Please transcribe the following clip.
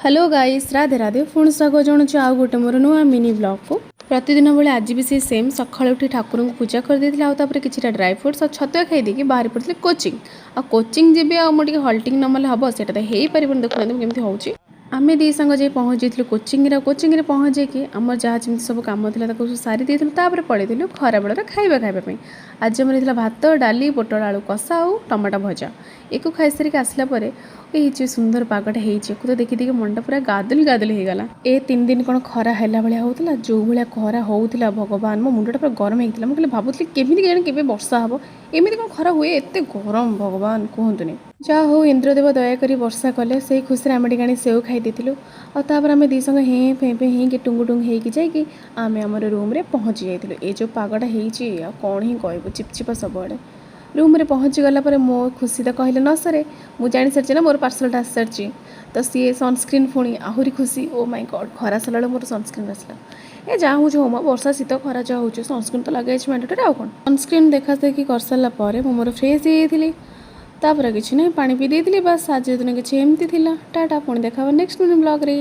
Hello guys, Radhe Radhe. ପୁଣି ସ୍ୱାଗତ ଜଣାଉଛି ଆଉ ଗୋଟେ ମୋର ନୂଆ ମିନି ବ୍ଲଗ୍କୁ। ପ୍ରତିଦିନ ଭଳି ଆଜି ବି ସେଇ ସେମ୍, ସକାଳୁ ଉଠି ଠାକୁରଙ୍କୁ ପୂଜା କରିଦେଇଥିଲି ଆଉ ତାପରେ କିଛିଟା ଡ୍ରାଇ ଫ୍ରୁଟ୍ସ ଆଉ ଛତୁଆ ଖାଇ ଦେଇକି ବାହାରି ପଡ଼ିଥିଲି କୋଚିଂ। ଆଉ କୋଚିଂ ଯିବି ଆଉ ମୁଁ ଟିକେ ହଲ୍ଟିଂ ନ ମଲେ ହେବ? ସେଇଟା ତ ହେଇପାରିବନି। ଦେଖୁନାହାନ୍ତି ମୁଁ କେମିତି ହେଉଛି। ଆମେ ଦୁଇ ସାଙ୍ଗ ଯାଇ ପହଞ୍ଚିଯାଇଥିଲୁ କୋଚିଂରେ। ଆଉ କୋଚିଂରେ ପହଞ୍ଚିକି ଆମର ଯାହା ଯେମିତି ସବୁ କାମ ଥିଲା, ତାକୁ ସବୁ ସାରି ଦେଇଥିଲୁ। ତାପରେ ପଳେଇଥିଲୁ ଖରାବେଳର ଖାଇବା ଖାଇବା ପାଇଁ। ଆଜି ଆମର ହେଇଥିଲା ଭାତ, ଡାଲି, ପୋଟଳ ଆଳୁ କଷା ଆଉ ଟମାଟୋ ଭଜା। ଏକୁ ଖାଇସାରିକି ଆସିଲା ପରେ ଏଇ ଯେଉଁ ସୁନ୍ଦର ପାଗଟା ହେଇଛି, ଏକୁ ତ ଦେଖି ଦେଖି ମନଟା ପୁରା ଗାଦୁଲ ଗାଦୁଲ ହେଇଗଲା। ଏ 3 ଦିନ କ'ଣ ଖରା ହେଲା ଭଳିଆ ହେଉଥିଲା? ଯେଉଁ ଭଳିଆ ଖରା ହେଉଥିଲା, ଭଗବାନ, ମୋ ମୁଣ୍ଡଟା ପୁରା ଗରମ ହେଇଥିଲା। ମୁଁ ଖାଲି ଭାବୁଥିଲି, କେମିତି କେଜାଣି କେବେ ବର୍ଷା ହେବ? ଏମିତି କ'ଣ ଖରା ହୁଏ? ଏତେ ଗରମ, ଭଗବାନ, କୁହନ୍ତୁନି। ଯାହା ହଉ, ଇନ୍ଦ୍ରଦେବ ଦୟାକରି ବର୍ଷା କଲେ। ସେଇ ଖୁସିରେ ଆମେ ଟିକେ ଆଣି ସେଉ ଖାଇ ଦେଇଥିଲୁ। ଆଉ ତାପରେ ଆମେ ଦୁଇ ସାଙ୍ଗ ହେଁ ଫେଁ ଫେଁ ହେଇକି, ଟୁଙ୍ଗୁ ଟୁଙ୍ଗୁ ହେଇକି ଯାଇକି ଆମେ ଆମର ରୁମ୍ରେ ପହଞ୍ଚି ଯାଇଥିଲୁ। ଏ ଯେଉଁ ପାଗଟା ହେଇଛି, ଆଉ କ'ଣ ହିଁ କହିବୁ, ଚିପଚିପା ସବୁଆଡ଼େ। ରୁମ୍ରେ ପହଞ୍ଚିଗଲା ପରେ ମୋ ଖୁସି ତ କହିଲେ ନ ସରେ। ମୁଁ ଜାଣିସାରିଛି ନା ମୋର ପାର୍ସଲଟା ଆସିସାରିଛି। ତ ସିଏ ସନସ୍କ୍ରିନ୍, ପୁଣି ଆହୁରି ଖୁସି। ଓ ମାଇ ଗଡ଼୍, ଖରା ସରିଲା ବେଳକୁ ମୋର ସନସ୍କ୍ରିନ୍ ଆସିଲା। ଏ ଯାହା ହେଉଛି ହଉ ମ, ବର୍ଷା, ଶୀତ, ଖରା ଯାହା ହେଉଛି, ସନସ୍କ୍ରିନ୍ ତ ଲଗାଇଛି ମ୍ୟାଣ୍ଡେଟୋରୀ, ଆଉ କ'ଣ? ସନସ୍କ୍ରିନ୍ ଦେଖା ଦେଖି କରିସାରିଲା ପରେ ମୁଁ ମୋର ଫ୍ରେଶ୍ ହେଇଯାଇଥିଲି। ତାପରେ କିଛି ନାହିଁ, ପାଣି ପିଇ ଦେଇଥିଲି। ବାସ୍, ଆଜିର ଦିନ କିଛି ଏମିତି ଥିଲା। ଟାଟା, ପୁଣି ଦେଖା ହେବ ନେକ୍ସଟ ମିନି ବ୍ଲଗ୍ରେ।